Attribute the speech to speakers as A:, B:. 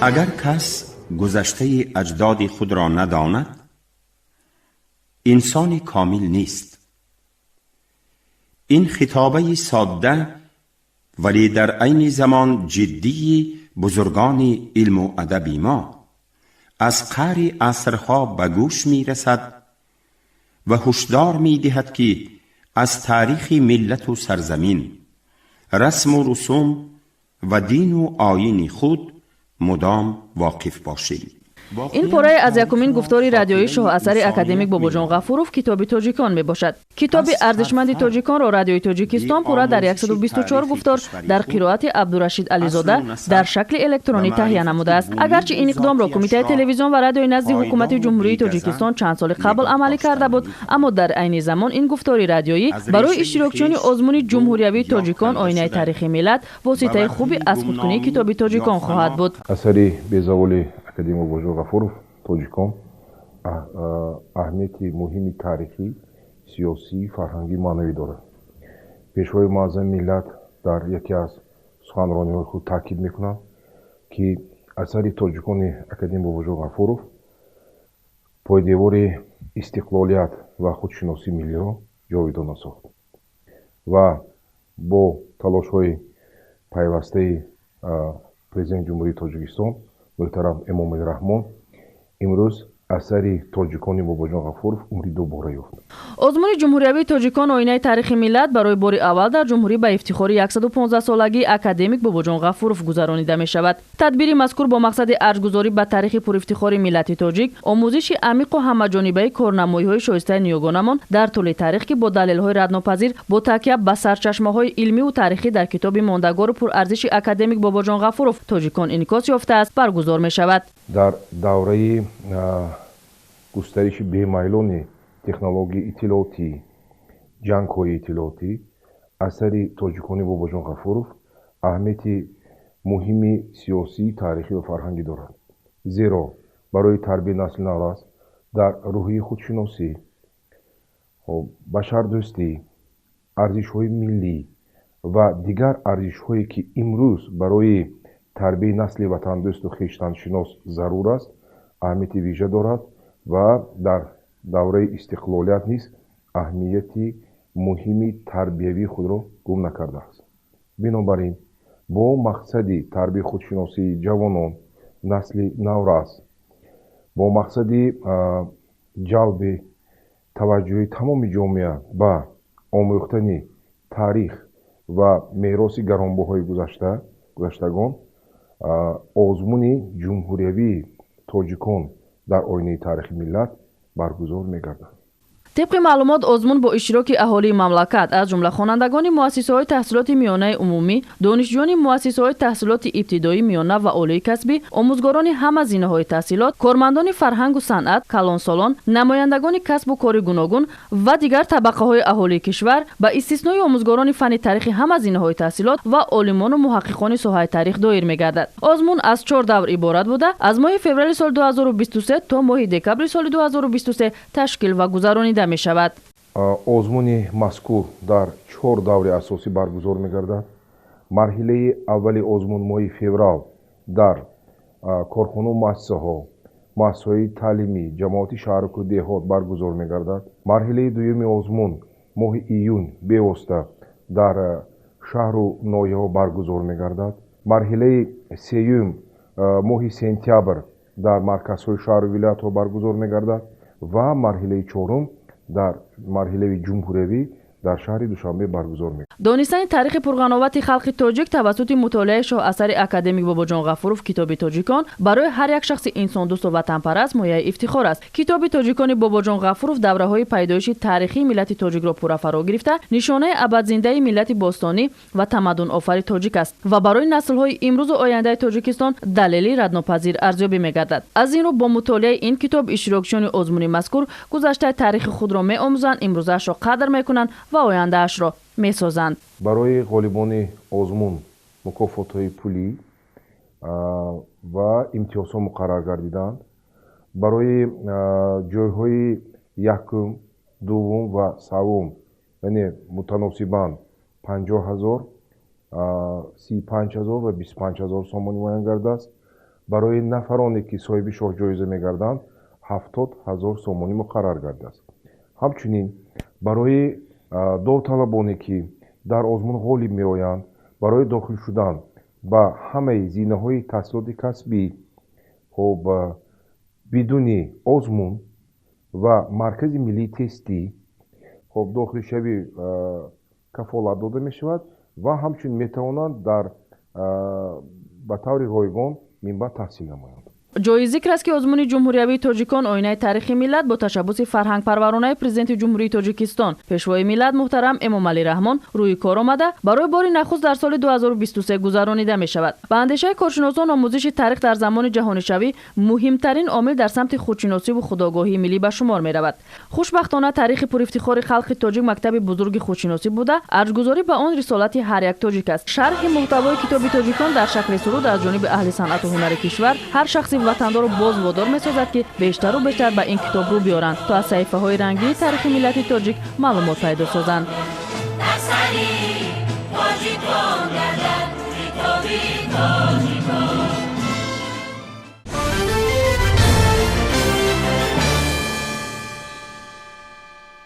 A: Агар кас гузаштаи аҷдоди худро надонад, инсони комил нест. Ин хитобаи содда, вале дар айни замон ҷиддии бузургони илму адаби мо аз қаъри асрҳо ба гӯш мерасад ва ҳушдор медиҳад, ки аз таърихи миллату сарзамин, расму русум ва дину оини худ мудом воқиф бошем.
B: Ин порае аз якумин гуфтори радиоии шоҳасари академик Бобоҷон Ғафуров, «Китоби тоҷикон», мебошад. Китоби арзишманди тоҷиконро Радиои Тоҷикистон пурра дар 124 гуфтор дар қироати Абдурашид Ализода дар шакли электронӣ таҳия намудааст. Агарчи ин иқдомро Кумитаи телевизион ва радиои назди Ҳукумати Ҷумҳурии Тоҷикистон чанд соли қабл амалӣ карда буд, аммо дар айни замон ин гуфтори радиоӣ барои иштирокчиёни озмуни ҷумҳуриявии «Тоҷикон: оинаи таърихи миллат» воситаи хуби аз худкунии китоби тоҷикон хоҳад буд.
C: Асари безаволи академик Бобоҷон Ғафуров «Тоҷикон» аҳамияти муҳими таърихӣ, сиёсӣ, фарҳангӣ, маънавӣ дорад. Пешвои муаззами миллат дар яке аз суханрониҳои худ таъкид мекунанд, ки асари тоҷикони академик Бобоҷон Ғафуров пойдевори истиқлолият ва худшиносии миллиро ҷовидона сохт ва бо талошҳои пайвастаи Президенти Ҷумҳурии Тоҷикистон муҳтарам Эмомалӣ Раҳмон имрӯз асари тоҷикони Бобоҷон Ғафуров умри дубора ёфт.
B: Озмуни ҷумҳуриявии «Тоҷикон: оинаи таърихи миллат» барои бори аввал дар ҷумҳурӣ ба ифтихори 115-солагии академик Бобоҷон Ғафуров гузаронида мешавад. Тадбири мазкур бо мақсади арҷгузорӣ ба таърихи пурэфтихори миллати тоҷик, омӯзиши амиқу ҳамаҷонибаи корнамоиҳои шоистаи ниёгонамон дар тӯли таърих, ки бо далелҳои раднопазир, бо такя ба сарчашмаҳои илмиву таърихӣ дар китоби мондагору пурарзиши академик Бобоҷон Ғафуров «Тоҷикон» инъикос ёфтааст, баргузор мешавад.
C: Дар давраи густариши бемайлони технологияи иттилоотӣ, ҷангҳои иттилоотӣ, асари тоҷикони Бобоҷон Ғафуров аҳамияти муҳими сиёсӣ, таърихӣ ва фарҳангӣ дорад, зеро барои тарбияи насли наврас дар рӯҳияи худшиносӣ, башардӯстӣ, арзишҳои миллӣ ва дигар арзишҳое, ки имрӯз барои тарбияи насли ватандӯсту хештаншинос зарур аст, аҳамияти вижа дорад ва дар давраи истиқлолият низ аҳамияти муҳими тарбиявии худро гум накардааст. Бинобар ин, бо мақсади тарбияи худшиносии ҷавонон, насли наврас, бо мақсади ҷалби таваҷҷӯҳи тамоми ҷомеа ба омӯхтани таърих ва мероси гаронбаҳои гузаштагон, озмуни ҷумҳуриявии «Тоҷикон дар оинаи таърихи миллат» баргузор мегардад.
B: Тибқи маълумот, озмун бо иштироки аҳолии мамлакат, аз ҷумла хонандагони муассисаҳои таҳсилоти миёнаи умумӣ, донишҷӯёни муассисаҳои таҳсилоти ибтидоӣ, миёна ва олии касбӣ, омӯзгорони ҳама зинаҳои таҳсилот, кормандони фарҳангу санъат, калонсолон, намояндагони касбу кори гуногун ва дигар табақаҳои аҳолии кишвар, ба истиснои омӯзгорони фанни таърихи ҳама зинаҳои таҳсилот ва олимону муҳаққиқони соҳаи таърих доир мегардад. Озмун аз чор давр иборат буда, аз моҳи феврали соли 2023 то моҳи декабри соли 2023 ташкил ва гузаронида мешавад.
C: Озмуни мазкур дар чор даври асосӣ баргузор мегардад. Марҳилаи аввали озмун моҳи феврал дар корхону муассисаҳо, муассисаҳои таълимӣ, ҷамоати шаҳраку деҳот баргузор мегардад. Марҳилаи дуюми озмун моҳи июн бевосита дар шаҳру ноҳияҳо баргузор мегардад. Марҳилаи сеюм моҳи сентябр дар марказҳои шаҳру вилоятҳо баргузор мегардад ва марҳилаи чорум дар марҳилаи ҷумҳуриявӣ дар шаҳри Душанбе баргузор мегардад.
B: Донистани таърихи пурғановати халқи тоҷик тавассути мутолиаи шоҳасари академик Бобоҷон Ғафуров, «Китоби тоҷикон», барои ҳар як шахси инсондӯсту ватанпараст мояи ифтихор аст. Китоби тоҷикони Бобоҷон Ғафуров давраҳои пайдоиши таърихии миллати тоҷикро пурра фаро гирифта, нишонаи абадзиндаи миллати бостонӣ ва тамаддунофари тоҷик аст ва барои наслҳои имрӯзу ояндаи Тоҷикистон далели раднопазир арзёбӣ мегардад. Аз ин рӯ, бо мутолиаи ин китоб иштирокчиёни озмуни мазкур гузаштаи таърихи худро меомӯзанд, имрӯзаашро қадр мекунанд ва ояндаашро месозанд.
C: Барои ғолибони озмун мукофотҳои пулӣ ва имтиёзҳо муқаррар гардиданд. Барои ҷойҳои якум, дуввум ва севум, яъне мутаносибан 50 000, 35 000 ва 25 000 сомонӣ муайян гардааст. Барои нафароне ки соҳиби шоҳҷоиза мегарданд, 70 000 сомонӣ муқаррар гардидааст. Ҳамчунин барои довталабоне ки дар озмун ғолиб меоянд, барои дохил шудан ба ҳамаи зинаҳои таҳсилоти касбӣ, хоб, бидуни озмун ва Маркази миллии тестӣ, хоб, дохилшавӣ кафолат дода мешавад ва ҳамчунин метавонанд дар ба таври ройгон минбаъд таҳсил намоянд.
B: Ҷои зикр аст, ки озмуни ҷумҳуриявии тоҷикон «Оинаи таърихи миллат» бо ташаббуси фарҳангпарваронаи Президенти Ҷумҳурии Тоҷикистон, Пешвои миллат муҳтарам Эмомалӣ Раҳмон рӯи кор омада, барои бори нахуст дар соли 2023 гузаронида мешавад. Ба андешаи коршиносон, омӯзиши таърих дар замони ҷаҳонишавӣ муҳимтарин омил дар самти худшиносиву худогоҳии миллӣ ба шумор меравад. Хушбахтона, таърихи пурэфтихори халқи тоҷик мактаби бузурги худшиносӣ буда, арҷгузорӣ ба он рисолати ҳар як тоҷик аст. Шарҳи муҳтавои китоби тоҷикон дар шакли суруд аз ҷониби аҳли санъату ҳунари кишвар ҳар шахси ватандорро боз водор месозад, ки бештару бештар ба ин китоб рӯ биёранд, то аз саҳифаҳои рангии таърихи миллати тоҷик маълумот пайдо созанд.
D: Дар сари